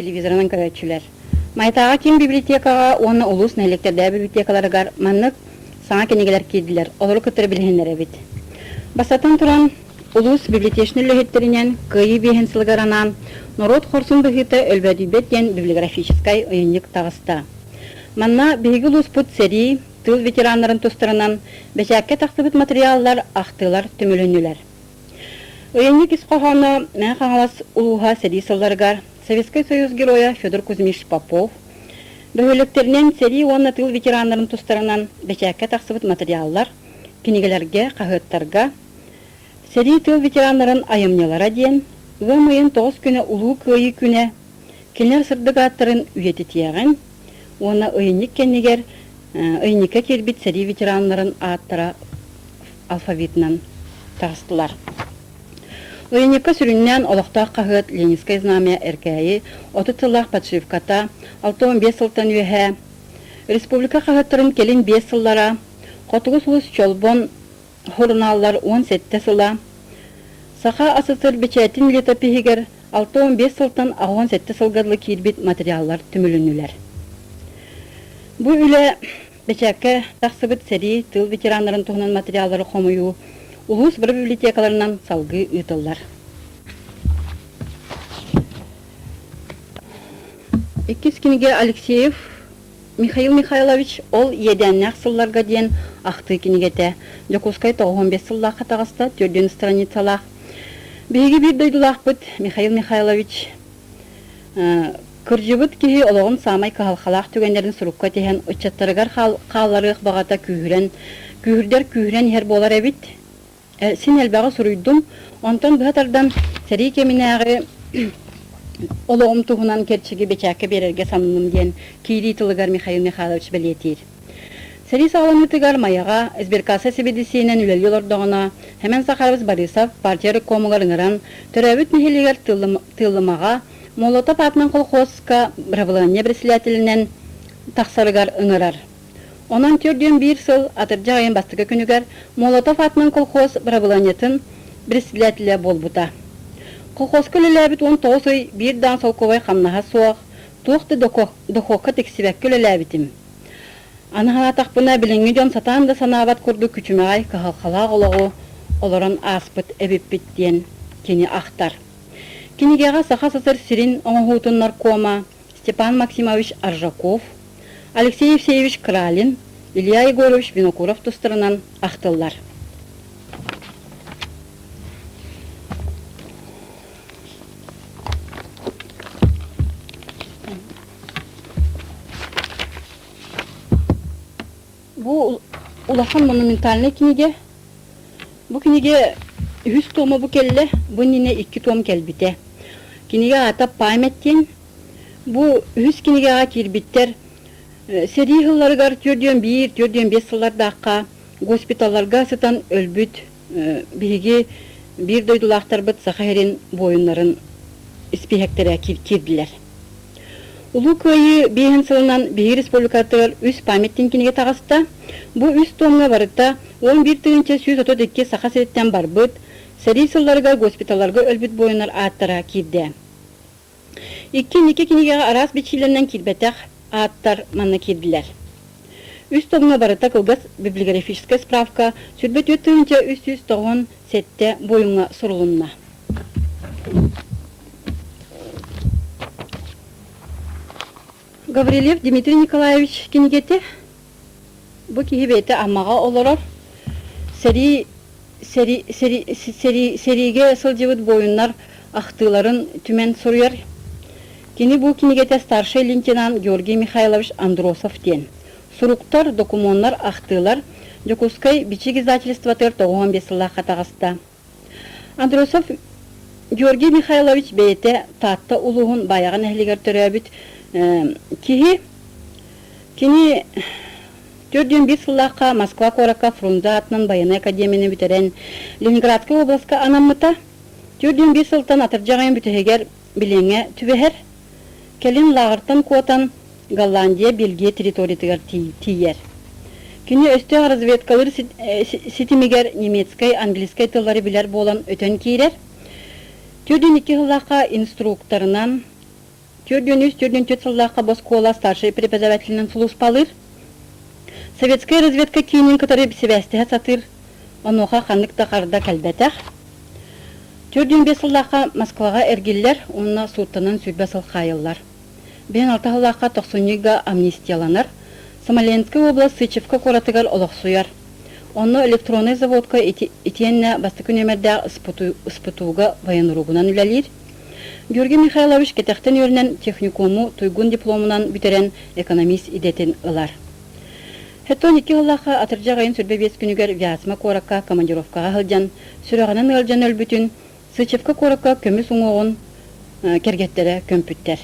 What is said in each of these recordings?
телевизорынан көрөөччүлэр! Майтааҕы киин библиотекаҕа уонна улуус нэһилиэктэрдээҕи библиотекаларыгар маннык саҥа кинигэлэр киирдилэр, олору кытары билиһиннэрэбит. Бастатан туран, улуус библиотечнай үлэһиттэринэн Кыайыы биэһин сылыгар анаан «Норуот хорсун быһыыта өлбөөдүйбэт» диэн библиографическай ыйынньык таҕыста. Манна биһиги улууспут сэрии, тыыл ветераннарын тустарынан бэчээккэ тахсыбыт матырыйааллар, ахтыылар түмүлүннүлэр. Ыйынньык ис хоһооно Мэҥэ Хаҥалас улууһа сэрии сылларыгар Советскай Союз Геройа Федор Кузьмич Попов бөһүөлэктэринэн сэрии уонна тыыл ветераннарын тустарынан бэчээккэ тахсыбыт материаллар кинигэлэргэ, хаһыаттарга Сэрии тыыл ветераннарын айымньылара диэн ыам ыйын тоҕус күнэ Улуу Кыайыы күнэ кинилэр сырдык ааттарын үйэтитиэҕин уонна ыйынньык кэннигэр ыйынньыкка киирбит сэрии ветераннарын ааттара алфавитынан таҕыстылар. Ыйынньыкка сүрүннээн олохтоох хаһыат «Ленинское знамя» Эркээйи 30 сыллаах подшивката 65 сылтан үөһээ, республика хаһыаттарын кэлин биэс сыллара, Хотугу сулус Чолбон сурунааллар 17 сыла, Саха АССР бэчээтин летопиһигэр 65 сылтан 87 сылга дылы киирбит материаллар түмүлүннүлэр. Бу үлэ бэчээккэ тахсыбыт сэрии, тыыл ветераннарын туһунан материаллары хомуйуу улуус бары библиотекаларынан салгыы ыытыллар. Иккис кинигэ Алексеев Михаил Михайлович ол иэдээннээх сылларга диэн ахтыы кинигэтэ Дьокуускай 95 сыллаахха таҕыста, төрдүөн страницалаах. Биһиги биир дойдулаахпыт Михаил Михайлович кырдьыбыт киһи олоҕун саамай кыһалҕалаах түгэннэрин сурукка тиһэн ыччаттарыгар хаалларыах баҕата күүһүрэн, күүһүрдэр күүһүрэн иһэр буолар эбит. Син элбэҕи суруйдум. Онтон быһа тардан сэрии кэминээҕи олоҕум туһунан кэрчиги бэчээккэ биэрэргэ сананным диэн киирии тылыгар Михаил Михайлович бэлиэтиир. Сэрии саҕаланыытыгар Майаҕа сберкасса сэбиэдиссэйинэн үлэлии олордоҕуна, Сэмэн Захарович Борисов партия райкомугар ыҥыран, төрөөбүт нэһилиэгэр Тыыллымаҕа Молотов аатынан колхозка бырабылыанньа председателинэн тахсарыгар ыҥырар. Онон 41 сыл атырдьах ыйын бастакы күнүгэр Молотов аатынан колхоз бырабылыанньатын председателэ буолбута. Колхозка үлэлээбит 19 ый биир даан солкуобай хамнаһа суох, туох да дохуокка тиксибэккэ үлэлээбитим. Аны санаатахпына, билиҥҥи дьон сатаан да санаабат курдук күчүмэҕэй, кыһалҕалаах олоҕу олорон ааспыт эбиппит диэн кини ахтар. Кинигэҕэ Саха СССР сирин оҥоһуутун наркома Степан Максимович Аржаков, Алексей Евсеевич Кралин, Илья Егорович Винокуров тустарынан ахтыллар. Бу улахан монументальнай кинигэ. Бу кинигэ үһүс тома бу кэллэ, бу иннинэ икки том кэлбитэ. Кинигэ аата «Память» диэн. Бу үһүс кинигэҕэ киирбиттэр сэрии сылларыгар 41, 45 сыллардаахха госпиталларга сытан өлбүт биһиги биир дойдулаахтарбыт Саха сирин буойуннарын испииһэктэрэ киирдилэр. Улуу Кыайыы биэһин сылынан биһиги республикатыгар үс памятник кинигэ таҕыста. Бу үс туомҥа барыта 11 132 Саха сириттэн барбыт, сэрии сылларыгар госпиталларга өлбүт буойуннар ааттара киирдэ. Икки инники кинигэҕэ араас бичиилэринэн киирбэтэх ааттар манна киирдилэр. Үс томҥа барыта кылгас библиографическай справка 24 397 буойуҥҥа сурулунна. Гаврильев Дмитрий Николаевич кинигэтэ бу киһи бэйэтэ Аммаҕа олорор сэрии сэрии сэрии сэрии сэриигэ сылдьыбыт буойуннар ахтыыларын түмэн суруйар. Кини бу кинигэтэ старшай лейтенант Георгий Михайлович Андросов диэн. Суруктар, докумуоннар, ахтыылар Дьокуускай Бичик издательствотыгар 95 сыллаахха таҕыста. Андросов Георгий Михайлович бэйэтэ Таатта улууһун Баайаҕа нэһилиэгэр төрөөбүт киһи. Кини 41 сыллаахха Москва куоракка Фрунзе аатынан байыаннай академияны бүтэрэн Ленинградскай уобаласка анаммыта. 41 сылтан атырдьах ыйын бүтэһигэр билиэҥҥэ түбэһэр. Кэлин лааҕыртан куотан Голландия, Бельгия территориятыгар тиийэр. Кини өстөөх разведкалыыр ситимигэр немецкэй, английскай тыллары билэр буолан өтөн киирэр. 42 сыллаахха инструкторынан, 43-44 сыллаахха бу оскуола старшай преподавателинэн сулууспалыыр. Советскай разведка киинин кытары сибээстэһэ сатыыр, онуоха ханнык да харда кэлбэтэх. 45 сыллаахха Москваҕа эргиллэр уонна сууттанан 20 сыл хаайыллар. 56 сыллаахха тохсунньуга амнистияланар, Смоленскай область Сычевка куоратыгар олохсуйар. Онно электроннай заводка итиэннэ бастакы нүөмэрдээх СПТУ-га военругунан үлэлиир. Георгий Михайлович кэтэхтэн үөрэнэн техникуму туйгун дипломунан бүтэрэн экономист идэтин ылар. Хэттон икки сыллаахха атырдьах ыйын 25 күнүгэр Вязьма куоракка командировкаҕа сылдьан, сүрэҕинэн ыалдьан өлбүтүн Сычевка куоракка көмүс уҥуоҕун кэргэттэрэ көмпүттэр.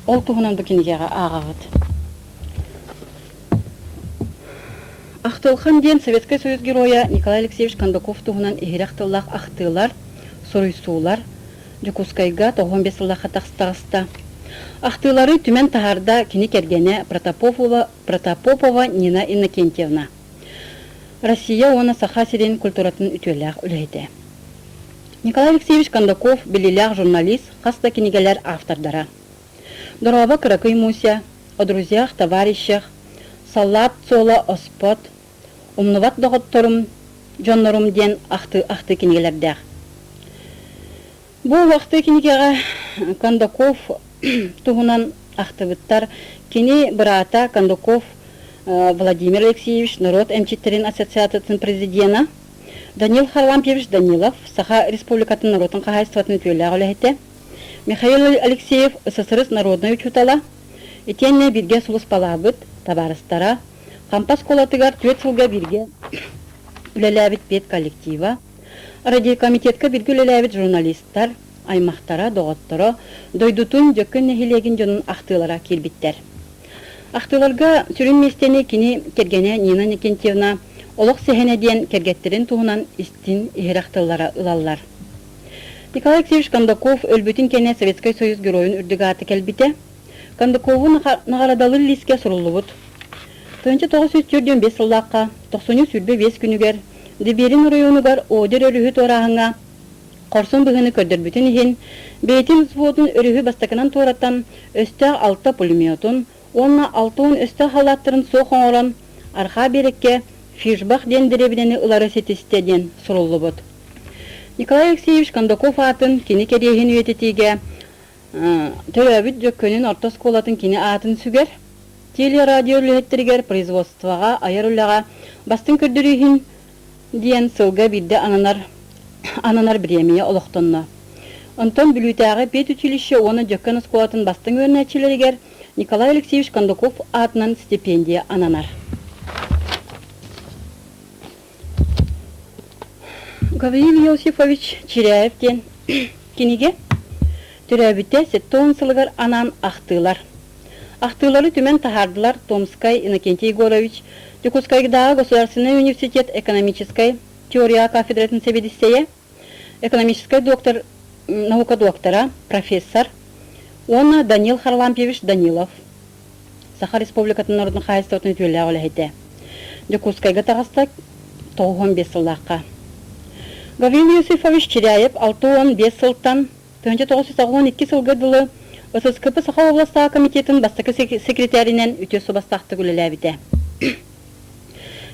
Ол туһунан бу кинигэҕэ ааҕаҕыт. Ахтылхан диэн Советскай Союз геройа Николай Алексеевич Кондаков туһунан иһирэх тыллаах ахтыылар, суруйсуулар Дьокуускайга 95 сыллаахха таҕыста. Ахтыылары түмэн таһаарда кини кэргэнэ Протопопова, Протопопова Нина Иннокентьевна. Россия уонна Саха сирин культуратын үтүөлээх үлэһитэ. Николай Алексеевич Кондаков биллиилээх журналист, хас да кинигэлэр автордара. Дорообо кыракый Муся, О друзьях, товарищах, Саллаат суола оспот, Умнубат доҕотторум, дьоннорум диэн ахтыы ахтыы кинигэлэрдээх. Бу ахтыы кинигэҕэ Кондаков туһунан ахтыбыттар. Кини быраата Кондаков Владимир Алексеевич норуот эмчиттэрин ассоциациятын президена, Данил Харлампьевич Данилов Саха Республикатын норуотун хаһаайыстыбатын үтүөлээх үлэһитэ, Михаил Алексеев СССР народнай учуутала, итиэннэ бииргэ сулууспалаабыт табаарыстара, Хампа оскуолатыгар түөрт сылга бииргэ үлэлээбит педколлектива, радиокомитетка бииргэ үлэлээбит журналистар, аймахтара, доҕотторо, дойдутун Дьөккөн нэһилиэгин дьонун ахтыылара киирбиттэр. Ахтыыларга сүрүн миэстэни кини кэргэнэ Нина Никентьевна Олох сэһэнэ диэн кэргэттэрин туһунан истиҥ иһирэх тыллара ылаллар. Николай Алексеевич Кондаков өлбүтүн кэннэ Советскай Союз Геройун үрдүк аата кэлбитэ. Кондакову наҕараадалыыр лиискэ суруллубут. 1945 сыллаахха тохсунньу 25 күнүгэр Деберин оройуонугар Одер өрүһү туорааһыҥҥа хорсун быһыыны көрдөрбүтүн иһин, бэйэтин взводун өрүһү бастакынан туоратан, өстөөх алта пулеметун уонна 60 өстөөх халааттарын суох оҥорон, арҕаа биэрэккэ Фишбах диэн дэриэбинэни ылары ситистэ диэн суруллубут. Николай Алексеевич Кондаков аатын кини кэриэһин үйэтитиигэ төрөөбүт Дьөккөнүн орто оскуолатын кини аатын сүгэр. Телерадио үлэһиттэригэр производствоҕа, айар үлэҕэ бастыҥ көрдөрүү иһин диэн сылга биирдэ ананар ананар бириэмийэ олохтонно. Онтон Бүлүүтээҕи педучилище уонна Дьөккөн оскуолатын бастыҥ үөрэнээччилэригэр Николай Алексеевич Кондаков аатынан стипендия ананар. Гавриил Иосифович Чиряев диэн кинигэ төрөөбүтэ 70 сылыгар анаан ахтыылар. Ахтыылары түмэн таһаардылар Томскай Иннокентий Егорович, Дьокуускайдааҕы государственнай университет экономическай теория кафедратын сэбиэдиссэйэ, экономическай доктор, наука доктора, профессор уонна Данил Харлампьевич Данилов, Саха Республикатын норуотун хаһаайыстыбатын үтүөлээх үлэһитэ. Дьокуускайга таҕыста 95 сыллаахха. Гаврил Иосифович Чиряев 65 сылтан 1992 сылга дылы ССКП Саха областааҕы комитетын бастакы секретаринэн үтүө суобастаахтык үлэлээбитэ.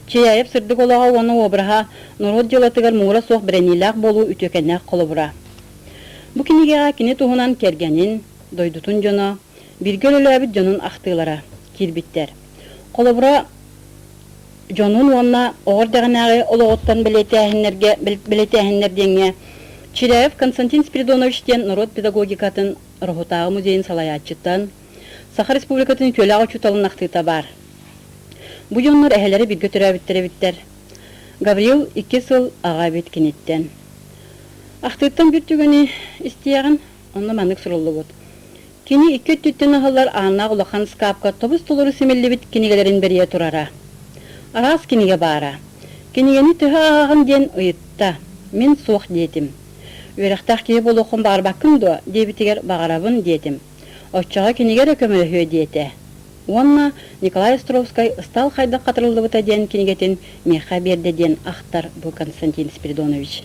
Чиряев сырдык олоҕо уонна обраһа норуот дьыалатыгар муҥура суох бэриниилээх буолуу үтүөкэннээх холобура. Бу кинигэҕэ кини туһунан кэргэнин, дойдутун дьоно, бииргэ үлэлээбит дьонун ахтыылара киирбиттэр. Холобура, дьонун уонна оҕо эрдэҕинээҕи олоҕуттан бэлиэтээһиннэргэ бэлиэтээһиннэр диэҥҥэ Чиряев Константин Спиридонович диэн норуот педагогикатын Ороһутааҕы музейын салайааччыттан, Саха Республикатын үтүөлээх учууталын ахтыыта баар. Бу дьоннор эһэлэрэ бииргэ төрөөбүттэр эбиттэр. Гаврил икки сыл аҕа эбит киниттэн. Ахтыыттан биир түгэни истиэҕин, онно маннык суруллубут. Кини икки өттүттэн аһыллар ааннаах улахан ыскаапка тобус-толору симиллибит кинигэлэрин бэрийэ турара. Араас кинигэ баара. Кинигэни төһө ааҕаҕын диэн ыйытта. Мин суох диэтим. Үөрэхтээх киһи буолуоххун баҕарбаккын дуо диэбитигэр баҕарабын диэтим. Оччоҕо кинигэ эрэ көмөлөһүө диэтэ. Уонна Николай Островскай «Ыстаал хайдах хатырыллыбыта» диэн кинигэтин миэхэ биэрдэ диэн ахтар бу Константин Спиридонович.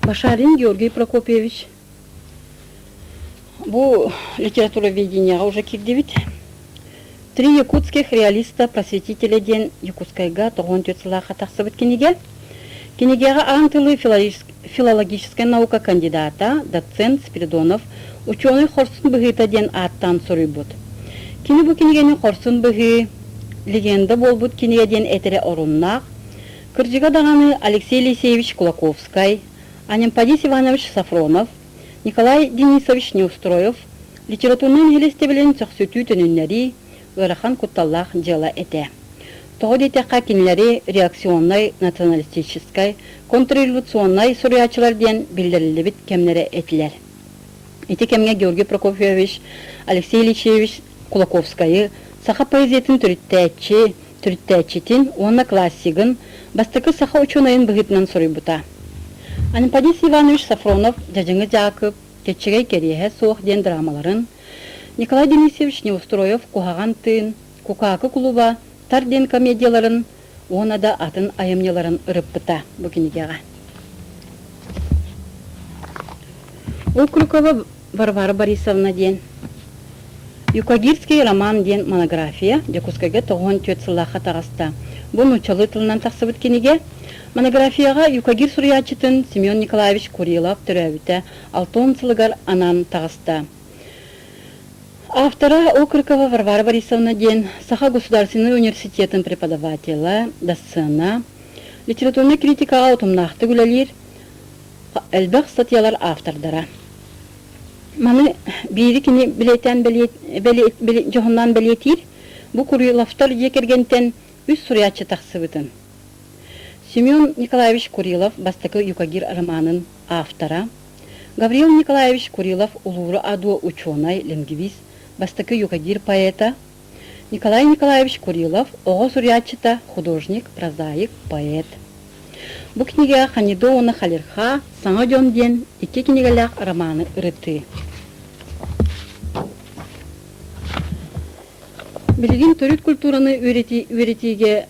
Башарин Георгий Прокопьевич бу литературоведениеҕа уже киирдибит. Три якутских реалиста просветителя диэн Якутскайга 94 сыллаахха тахсыбыт кинигэ. Кинигэҕэ аан тылы филологическай наука кандидата, доцент Спиридонов «Ученый хорсун быһыыта» диэн ааттаан суруйбут. Кини бу кинигэни хорсун быһыы, легенда буолбут кинигэ диэн этэрэ оруннаах. Кырдьыга даҕаны Алексей Елисеевич Кулаковскай, Анемподист Иванович Софронов, Николай Денисович Неустроев литературнай нэһилиэстибэлэрин сөхсүтүү төнүннэрии ыарахан кутталлаах дьыала этэ. Тоҕо диэтэххэ, кинилэри реакционнай, националистическай, контрреволюционнай суруйааччылар диэн биллэриллибит кэмнэрэ этилэр. Ити кэмҥэ Георгий Прокофьевич Алексей Ильичевич Кулаковскайы саха поэзиятын төрүттээччи, төрүттээччитин уонна классигын, бастакы саха учуонайын быһыытынан суруйбута. Анемподист Иванович Софронов «Дьадьыҥы Дьаакып», «Кэччэгэй кэриэһэ суох» диэн драмаларын, Николай Денисович Неустроев «Куһаҕан тыын», «Кукаакы кулуба», «Тар» диэн комедияларын уонна да атын айымньыларын ырыппыта бу кинигэҕэ. Окрукова Варвара Борисовна диэн Юкагирский роман диэн монография Дьокуускайга 94 сыллаахха таҕыста. Бу нууччалыы тылынан тахсыбыт кинигэ. Монографияҕа юкагир суруйааччытын Семен Николаевич Курилов төрөөбүтэ 60 сылыгар анаан таҕыста. Автора Окрыкова Варвара Борисовна диэн Саха государственнай университетын преподавателэ, доцена, литературнай критикаҕа утумнаахтык үлэлиир, элбэх статьялар автордара. Маны биири кини билиэтээн дьоһуннаан бэлиэтиир, бу Куриловтар дьиэ кэргэнтэн үс суруйааччы тахсыбытын. Семен Николаевич Курилов бастакы юкагир романын автора, Гаврил Николаевич Курилов Улууру Адуо учуонай, лингвист, бастакы юкагир поэта, Николай Николаевич Курилов оҕо суруйааччыта, художник, прозаик, поэт. Бу кинигэҕэ Ханидо уонна Халирха «Саҥа дьон» диэн икки кинигэлээх романы ырытыы. Билигин төрүт культураны үөрэтиигэ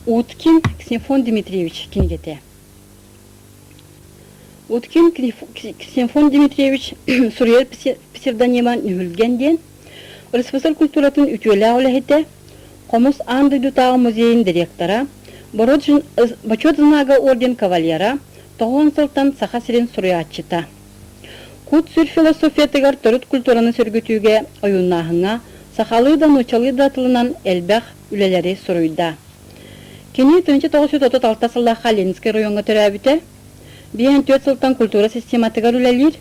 Уткин Ксенофонт Дмитриевич кинигэтэ. Уткин Ксенофонт Дмитриевич суруйар псевдонима Нүһүлгэн диэн РСФСР культуратын үтүөлээх үлэһитэ, Хомус аан дойдутааҕы музейын директора, Бочуот знага орден кавалера, 90 сылтан Саха сирин суруйааччыта. Кут-сүр философиятыгар төрүт культураны сөргүтүүгэ, ойууннааһыҥҥа сахалыы да нууччалыы да тылынан элбэх үлэлэри суруйда. Кини 1936 сыллаахха Ленинскэй оройуоҥҥа төрөөбүтэ. 54 сылтан культура систематыгар үлэлиир.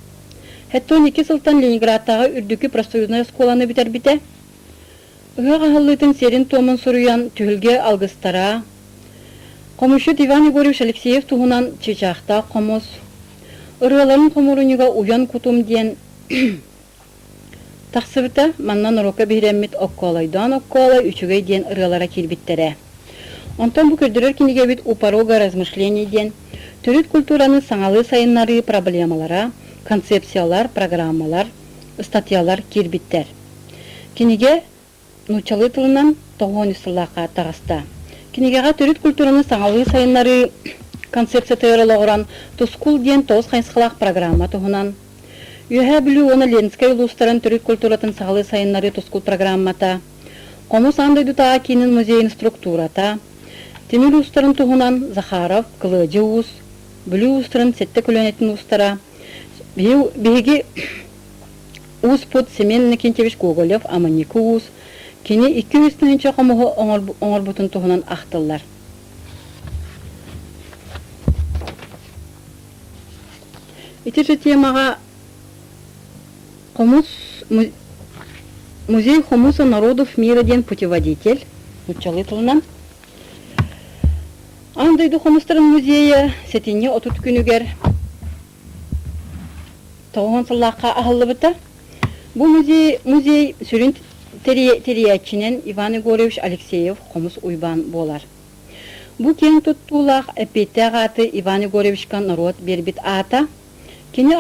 72 сылтан Ленинградтааҕы үрдүкү профсоюзнай оскуоланы бүтэрбитэ. Ыһыах аһыллыытын сиэрин-туомун суруйан түһүлгэ алгыстара, хомусчут Иван Егорович Алексеев туһунан чыычаахтаах хомус, ырыаларын хомуурунньуга Уйан кутум диэн тахсыбыта. Манна норуокка биһирэммит Оккоолойдоон оккоолой үчүгэй диэн ырыалара киирбиттэрэ. Онтон бу көрдөрөр кинигэбит У порога размышлений диэн төрүт культураны саҥалыы сайыннарыы проблемалара, концепциялар, программалар, ыстатыйалар киирбиттэр. Кинигэ нууччалыы тылынан 93 сыллаахха таҕыста. Кинигэҕэ төрүт культураны саҥалыы сайыннарыы концепциятыгар олоҕуран Тускул диэн тоҕус хайысхалаах программа туһунан, Үөһээ Бүлүү уонна Ленскэй улуустарын төрүт культуратын саҕалыы сайыннарыы Тускул программата, Хомус аан дойдутааҕы киинин музейын структурата, тимир уустарын туһунан Захаров, Кылыадьы уус, Бүлүү уустарын сэттэ көлүөнэтин уустара, биһиги Ууспут Семен Иннокентьевич Гоголев Аманньыкы уус, кини 200 тыһыынча хомуһу оҥорбутун туһунан ахтыллар. Ити же темаҕа Хомус Музей хомуса народов мира диэн путеводитель нууччалыы тылынан Аан дойду хомустарын музейа сэтинньи 30 күнүгэр 90 сыллаахха аһыллыбыта. Бу музей, музей сүрүн тэрийээччинэн Иван Егорович Алексеев Хомус Уйбаан буолар. Бу киэҥ туттуулаах эппиэттээх ааты Иван Егоровичка норуот биэрбит аата. Кини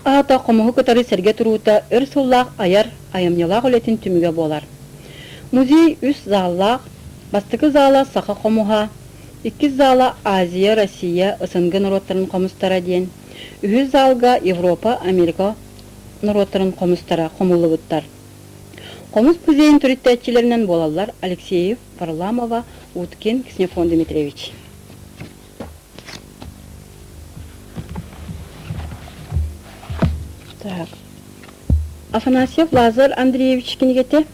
аата хомуһу кытары сэргэ туруута өр сыллаах айар, айымньылаах үлэтин түмүгэ буолар. Музей үс заллаах, бастакы зала саха хомуһа, Иккис зала Азия, Россия, СНГ норуоттарын хомустара диэн. Үһүс залга Европа, Америка норуоттарын хомустара хомуллубуттар. Хомус музейын төрүттээччилэринэн буолаллар Алексеев, Варламова, Уткин, Ксенофонт Дмитриевич. Так. Афанасьев Лазарь Андреевич кинигэтэ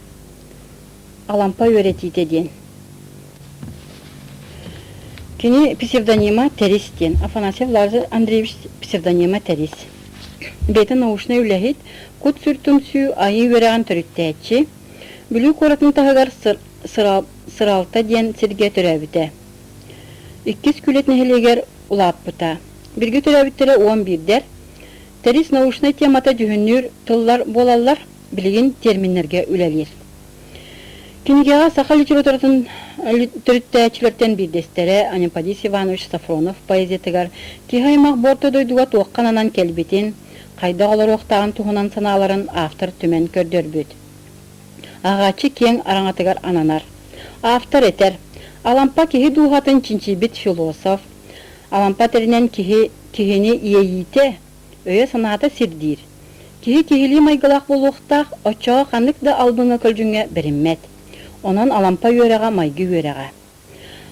Алампа үөрэтиитэ диэн. Кини псевдонима Тэрис диэн. Афанасьев Лазарь Андреевич псевдонима Тэрис. Бэйэтэ научнай үлэһит, кут-сүр түмсүү айыы үөрэҕин төрүттээччи, Бүлүү куоратын таһыгар Сыралта диэн сиргэ төрөөбүтэ. Иккис Күлэт нэһилиэгэр улааппыта. Бииргэ төрөөбүттэрэ 11-дэр. Тэрис научнай темата дьүһүннүүр тыллар буолаллар, билигин терминнэргэ үлэлиир. Кинигэҕэ саха литературатын төрүттээччилэртэн биирдэстэрэ Анемподист Иванович Софронов поэзиятыгар киһи аймах бу орто дойдуга туохха ананан кэлбитин, хайдах олоруохтааҕын туһунан санааларын автор түмэн көрдөрбүт. Ааҕааччы киэҥ араҥатыгар ананар. Автор этэр: Алампа киһи дууһатын чинчийбит философ. Алампа этэринэн киһи киһини иэйиитэ, өйө-санаата сирдиир. Киһи киһилии майгылаах буолуохтаах, оччоҕо ханнык да албыҥҥа-көлдьүҥҥэ бэриммэт. Онон Алампа үөрэҕэ майгы үөрэҕэ.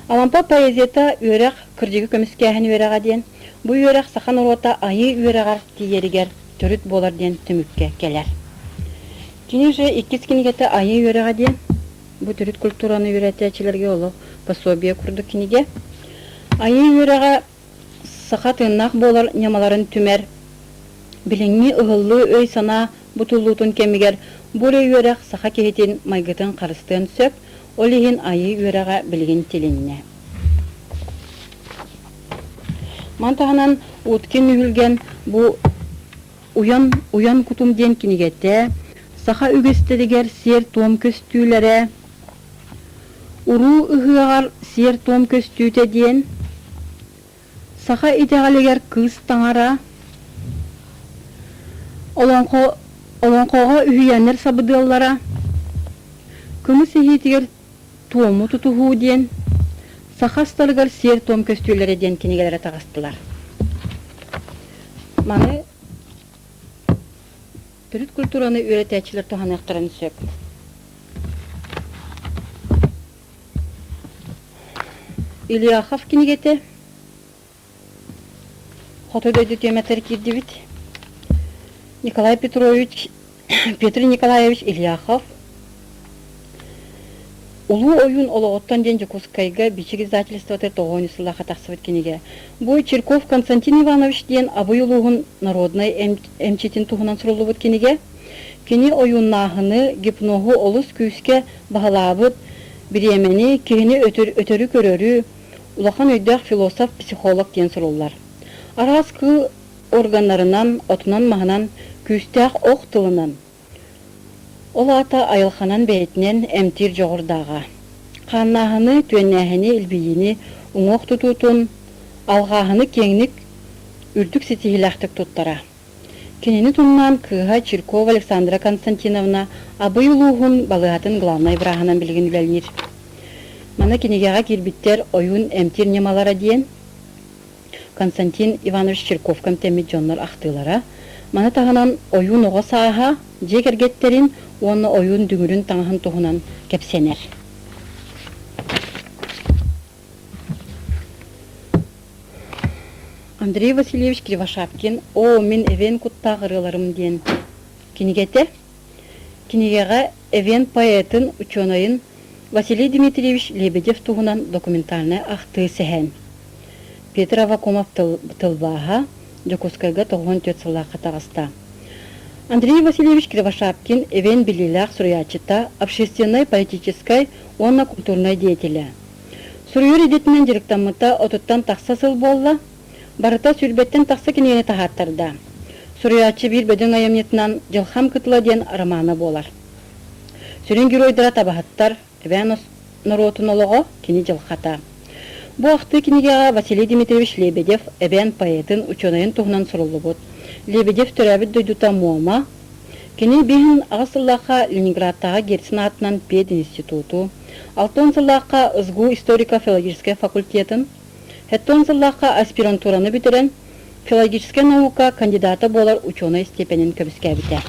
Алампа поэзията үөрэх, кырдьыгы көмүскээһин үөрэҕэ диэн, бу үөрэх саха норуота айыы үөрэҕэр тиийэригэр төрүт буолар диэн түмүккэ кэлэр. Кини же иккис кинигэтэ Айыы үөрэҕэ диэн, бу төрүт культураны үөрэтээччилэргэ олох пособие курдук кинигэ. Айыы үөрэҕэ саха тыыннаах буолар ньымаларын түмэр, билиҥҥи ыһыллыы өй-санаа бутуллуутун кэмигэр бу эрэ үөрэх саха киһитин майгытын харыстыан сөп, ол иһин айыы үөрэҕэ билигин тилиннэ. Маны таһынан Уткин Нүһүлгэн бу Уйан, уйан кутум диэн кинигэтэ саха үгэстэригэр сиэр-туом көстүүлэрэ, Уруу ыһыаҕар сиэр-туом көстүүтэ диэн саха итэҕэлигэр кыыс таҥара, олоҥхо, олоҥхоҕо үһүйээннэр сабыдыаллара, кымыс иһиитигэр туому тутуһуу диэн саха астарыгар сиэр-туом көстүүлэрэ диэн кинигэлэрэ таҕыстылар. Маны төрүт культураны үөрэтээччилэр туһаныахтарын сөп. Ильяхов кинигэтэ Хоту дойду тиэмэтигэр киирдибит. Николай Петрович, Петр Николаевич Ильяхов Улуу ойуун олоҕуттан диэн Дьокуускайга Бичик издательствота тоҕуон сыллаахха тахсыбыт кинигэ. Бу Чирков Константин Иванович диэн Абый улууһун народнай эмчитин туһунан суруллубут кинигэ. Кини ойууннааһыны, гипноһу олус күүскэ баһылаабыт, бириэмэни, киһини өтөрү көрөрү, улахан өйдөөх философ, психолог диэн суруллар. Араас кыыл органнарынан, отунан-маһынан, күүстээх ох тылынан, ол аата айылҕанан бэйэтинэн эмтиир дьоҕурдааҕа. Хааннааһыны, түөннээһини, илбийиини, уҥуох тутуутун, алҕааһыны киэҥник, үрдүк ситиһиилээхтик туттара. Кинини тумнаан кыыһа Чиркова Александра Константиновна Абый улууһун балыыһатын главнай бырааһынан билигин үлэлиир. Манна кинигэҕэ киирбиттэр ойуун эмтиир ньымалара диэн Константин Иванович Чирковка эмтэммит дьоннор ахтыылара, маны таһынан ойуун оҕо сааһа, дьиэ кэргэттэрин уонна ойуун дүҥүрүн таҥаһын туһунан кэпсэнэр. Андрей Васильевич Кривошапкин «Оо, мин эвен куттаах ырыаларым» диэн кинигэтэ. Кинигэҕэ эвен поэтын, учуонайын Василий Дмитриевич Лебедев туһунан документальнай ахтыы сэһэн. Петр Аввакумов тылбааһа Дьокуускайга 94 сыллаахха таҕыста. Андрей Васильевич Кривошапкин эвен билиилээх суруйааччыта, общественнай, политическай уонна культурнай деятелэ. Суруйар идэтинэн дьарыктаммыта отуттан тахса сыл буолла, барыта сүүрбэттэн тахса кинигэни таһааттарда. Суруйааччы биир бөдөҥ айымньытынан «Дьылхам кытыла» диэн романа буолар. Сүрүн геройдара табаһыттар, эбээн норуотун олоҕо, кини дьылҕата. Бу ахтыы кинигэҕэ Василий Дмитриевич Лебедев эбээн поэтын, учуонайын туһунан суруллубут. Лебедев төрөөбүт дойдута Муома, Кини биһин аҕыс сыллаахха Ленинградтааҕы Герцен аатынан пединституту, Алтан сыллаахха СГУ историко-филологическай факультетын, Хэттон сыллаахха аспирантураны бүтэрэн, филологическай наука кандидата буолар учуонай степенин көмүскээбитэ.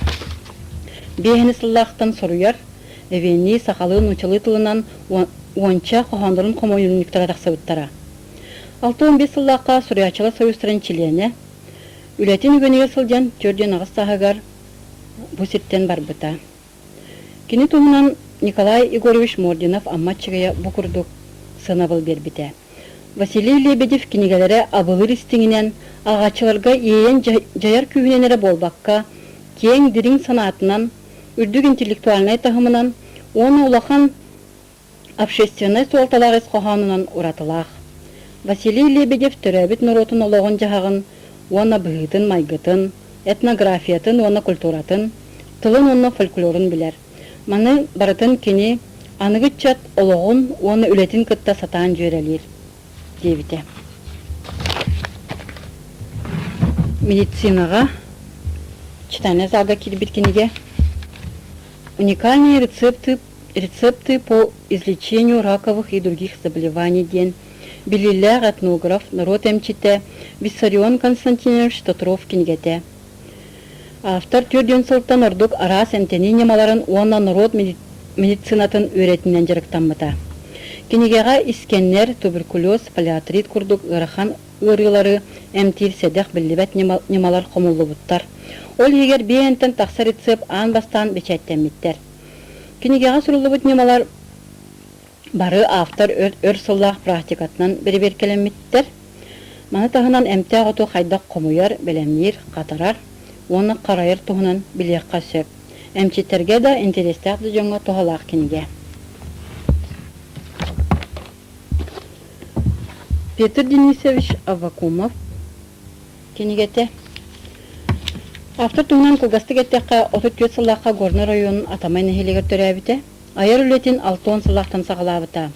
Биэһини сыллаахтан суруйар, эвеннии сахалыы-нууччалыы тылынан уонча хоһооннорун хомуурунньуктара тахсыбыттара. 65 сыллаахха Суруйааччылар союзтарын чилиэнэ, үлэтин үгэнигэр сылдьан 48 сааһыгар бу сиртэн барбыта. Кини туһунан Николай Егорович Мординов Амма Аччыгыйа бу курдук сыанабыл биэрбитэ. Василий Лебедев кинигэлэрэ абылыыр истиҥинэн, ааҕааччыларга иэйэн дьайар күүһүнэн эрэ буолбакка, киэҥ, дириҥ санаатынан, үрдүк интеллектуальнай таһымынан уонна улахан общественнай суолталаах ис хоһоонунан уратылаах. Василий Лебедев төрөөбүт норуотун олоҕун-дьаһаҕын уонна быһыытын-майгытын, этнографиятын уонна культуратын, тылын уонна фольклорун билэр. Маны барытын кини аныгы ыччат олоҕун уонна үлэтин кытта сатаан дьүөрэлиир, диэбитэ. Медицинаҕа читальнай залга киирбит кинигэ «Уникальные рецепты Рецепты по излечению раковых и других заболеваний диэн биллиилээх этнограф, норуот эмчитэ Виссарион Константинович Тотров кинигэтэ. Автор 40 сылтан ордук араас эмтэнии ньымаларын уонна норуот медицинатын үөрэтинэн дьарыктаммыта. Кинигэҕэ искэннэр, туберкулез, полиартрит курдук ыарахан ыарыылары эмтиир сэдэх биллибэт ньымалар хомуллубуттар. Ол иһигэр биэһэнтэн тахса рецепт аан бастаан бэчээттэммиттэр. Кинигэҕэ суруллубут ньымалар бары автор өр сыллаах практикатынан бэрэбиэркэлэммиттэр. Маны таһынан эмтээх оту хайдах хомуйар, бэлэмниир, хатарар уонна харайар туһунан билиэххэ сөп. Эмчиттэргэ да, интэриэстээх да дьоҥҥо туһалаах кинигэ. Петр Денисович Аввакумов кинигэтэ. Автор туһунан кылгастык эттэххэ, 34 сыллаахха Горнай оройуонун Атамай нэһилиэгэр төрөөбүтэ. Айар үлэтин 60 сыллаахтан саҕалаабыта.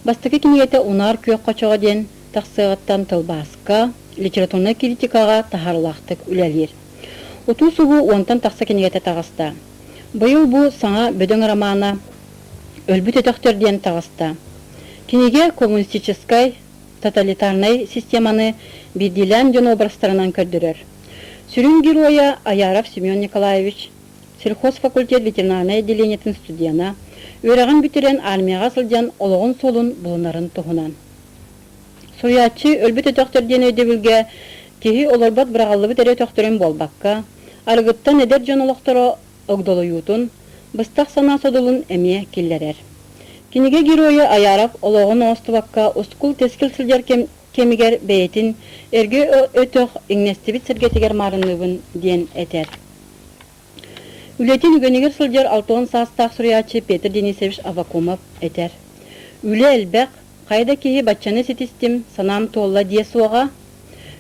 Бастакы кинигэтэ «Унаар күөх хочоҕо» диэн тахсыаҕыттан тылбааска, литературнай критикаҕа таһаарыылаахтык үлэлиир. Утуу-субуу уонтан тахса кинигэтэ таҕыста. Быйыл бу саҥа бөдөҥ романа «Өлбүт өтөхтөр» диэн таҕыста. Кинигэ коммунистическай, тоталитарнай системаны биирдиилээн дьон образтарынан көрдөрөр. Сүрүн геройа Аяров Семен Николаевич, сельхозфакультет ветеринарнай отделениетын студена, үөрэҕин бүтэрэн армияҕа сылдьан олоҕун суолун булунарын туһунан. Суруйааччы өлбүт өтөхтөр диэн өйдөбүлгэ киһи олорбот быраҕыллыбыт эрэ өтөхтөрүн буолбакка, арыгыттан эдэр дьон олохторо огдолуйуутун, быстах санаа содулун эмиэ киллэрэр. Кинигэ геройа Аяров олоҕун оҥостубакка ускул-тэскил сылдьар кэмигэр бэйэтин эргэ өтөх иҥнэстибит сэргэтигэр маарынныыбын диэн этэр. Үлэтин үгэнигэр сылдьар 60 саастаах суруйааччы Петр Денисович Аввакумов этэр: «Үлэ элбэх, хайа да киһи баччаны ситистим, санаам туолла диэ суоҕа.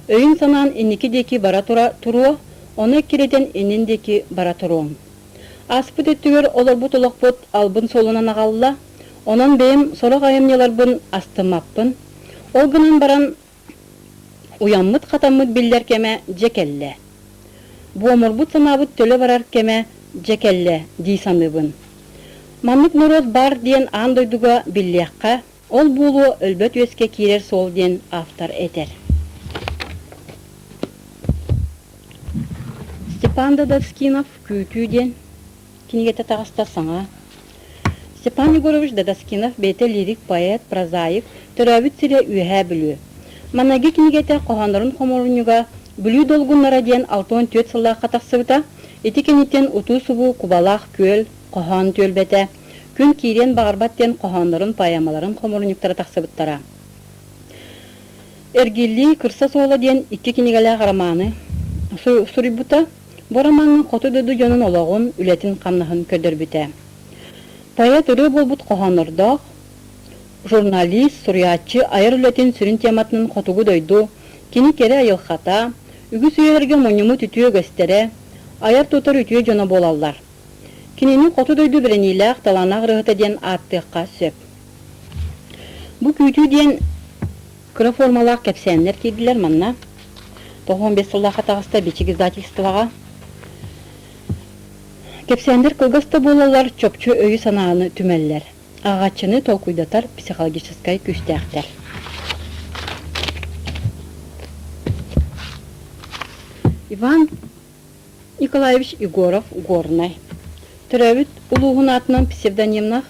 Өйүн-санаан инники диэки бара тура туруо, ону эккирэтэн иннин диэки бара туруоҥ. Ааспыт өттүгэр олорбут олохпут албын суолунан аҕалла, онон бэйэм сорох айымньыларбын астыммаппын. Ол гынан баран уйаммыт-хатаммыт биллэр кэмэ дьэ кэллэ. Буомурбут санаабыт төлө барар кэмэ дьэ кэллэ дии саныыбын. Маннык норуот баар диэн аан дойдуга биллиэххэ, ол буолуо өлбөт үөскэ киирэр суол диэн автор этэр. Степан Дадаскинов «Күүтүү» диэн кинигэтэ таҕыста саҥа. Степан Егорович Дадаскинов бэйэтэ лирик поэт, прозаик, төрөөбүт сирэ Үөһээ Бүлүү. Маҥнайгы кинигэтэ хоһооннорун хомуурунньуга «Бүлүү долгуннара» диэн 64 сыллаахха тахсыбыта. Ити кэнниттэн утуу-субуу Кубалаах күөл, хоһоон түөлбэтэ, Күн киириэн баҕарбат диэн хоһооннорун, поэмаларын хомуурунньуктара тахсыбыттара. Эргиллии кырса суола диэн икки кинигэлээх романы суруйбута. Бу ромаҥҥа хоту дойду дьонун олоҕун, үлэтин-хамнаһын көрдөрбүтэ. Поэт ырыа буолбут хоһооннордоох, журналист, суруйааччы айар үлэтин сүрүн тематынан хотугу дойду, кини кэрэ айылҕата, үгүс үйэлэргэ мунньуммут үтүө үгэстэрэ, айар-тутар үтүө дьоно буолаллар. Кинини хоту дойду бэриниилээх талааннаах ырыаһыта диэн ааттыахха сөп. Бу күүтүү диэн кыра формалаах кэпсээннэр киирдилэр манна. 95 сыллаахха таҕыста Бичик издательствоҕа. Кэпсээннэр кылгас да буолаллар, чопчу өйү-санааны түмэллэр. Ааҕааччыны толкуйдатар психологическай күүстээхтэр. Иван Николаевич Егоров, Горнай. Төрөөбүт улууһун аатынан псевдонимнаах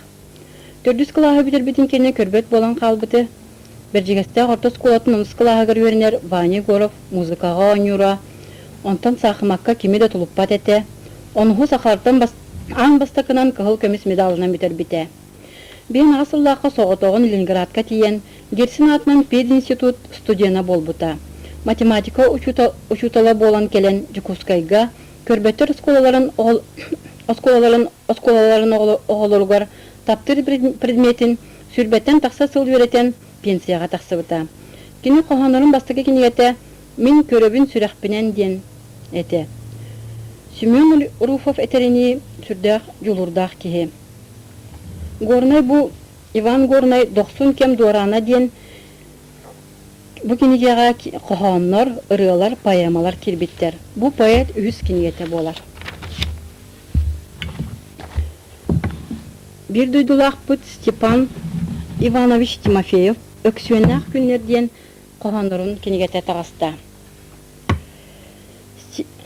төрдүс кылааһы бүтэрбитин кэннэ көрбөт буолан хаалбыты Бэрдьигэстээх орто оскуолатын онус кылааһыгар үөрэнэр Ваня Егоров музыкаҕа оонньуура, онтон саахымакка кими да тулуппат этэ, онуһу сахалартан аан бастакынан кыһыл көмүс медалынан бүтэрбитэ. Биэн аҕа сыллаахха соҕотоҕун Ленинградка тиийэн, Герцен аатынан пединститут студена буолбута. Математика учуутала буолан кэлэн Дьокуускайга көрбөттөр оскуолаларын оскуолаларын оскуолаларын оҕолоругар таптыыр предметин сүүрбэттэн тахса сыл үөрэтэн пенсияҕа тахсыбыта. Кини хоһооннорун бастакы кинигэтэ «Мин көрөбүн сүрэхпинэн» диэн этэ. Семен Руфов этэринии сүрдээх дьулуурдаах киһи. Горнай бу Иван Горнай «Дохсун кэм дуораана» диэн бу кинигэҕэ хоһооннор, ырыалар, поэмалар киирбиттэр. Бу поэт үһүс кинигэтэ буолар. Биир дойдулаахпыт Степан Иванович Тимофеев «Өксүөннээх күннэр» диэн хоһооннорун кинигэтэ таҕыста.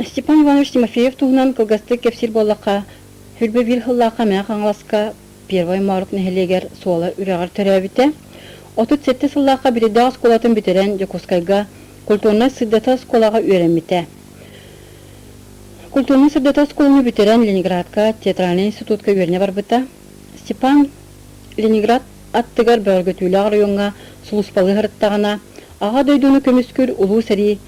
Степан Иванович Тимофеев туһунан кылгастык кэпсиир буоллахха, Сүлбэ биир сыллаахха Мэҥэ Хаҥаласка Первай Моорук нэһилиэгэр Суола үрэҕэр төрөөбүтэ. 37 сыллаахха Бүтэйдээх оскуолатын бүтэрэн Дьокуускайга культурнай-сырдатар оскуолаҕа үөрэммитэ. Культурнай-сырдатар оскуоланы бүтэрэн Ленинградка театральнай институтка үөрэнэ барбыта. Степан Ленинград аттыгар Бөҕөргөтүүлээх оройуоҥҥа сулууспалыы сырыттаҕына, Аҕа дойдуну көмүскүүр Улуу сэрии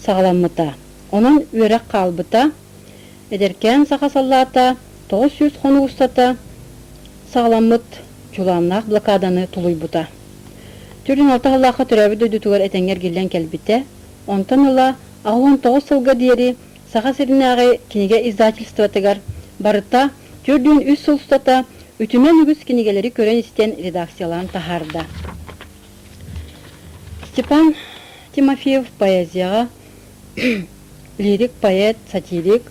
саҕаламмыта. Онон үөрэх хаалбыта. Эдэркээн саха саллаата 900 хонук устата саҕаламмыт дьулааннаах блокаданы тулуйбута. Түрүн алта сыллаахха төрөөбүт дойдутугар этэҥҥэ эргиллэн кэлбитэ. Онтон ыла 89 сылга диэри Саха сиринээҕи кинигэ издательствотыгар барыта 43 сыл устата үтүмэн үгүс кинигэлэри көрөн-истэн редакциялаан таһаарда. Степан Тимофеев поэзияҕа лирик поэт, сатирик,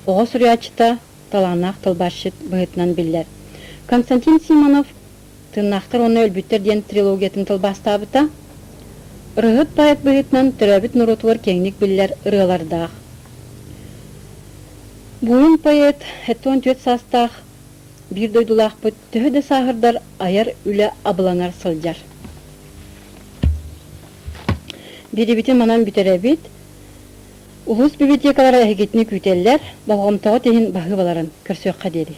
оҕо суруйааччыта, талааннаах тылбаасчыт быһыытынан биллэр. Константин Симонов Тыыннаахтар уонна өлбүттэр диэн трилогиятын тылбаастаабыта. Ырыаһыт поэт быһыытынан төрөөбүт норуотугар киэҥник биллэр ырыалардаах. Буойун поэт 74 саастаах биир дойдулаахпыт төһө да сааһырдар айар үлэ абылаҥар сылдьар. Биэрибитин манан бүтэрэбит. Улуус библиотекалара эһигитини күүтэллэр, болҕомтоҕут иһин баһыыбаларын көрсүөххэ диэри.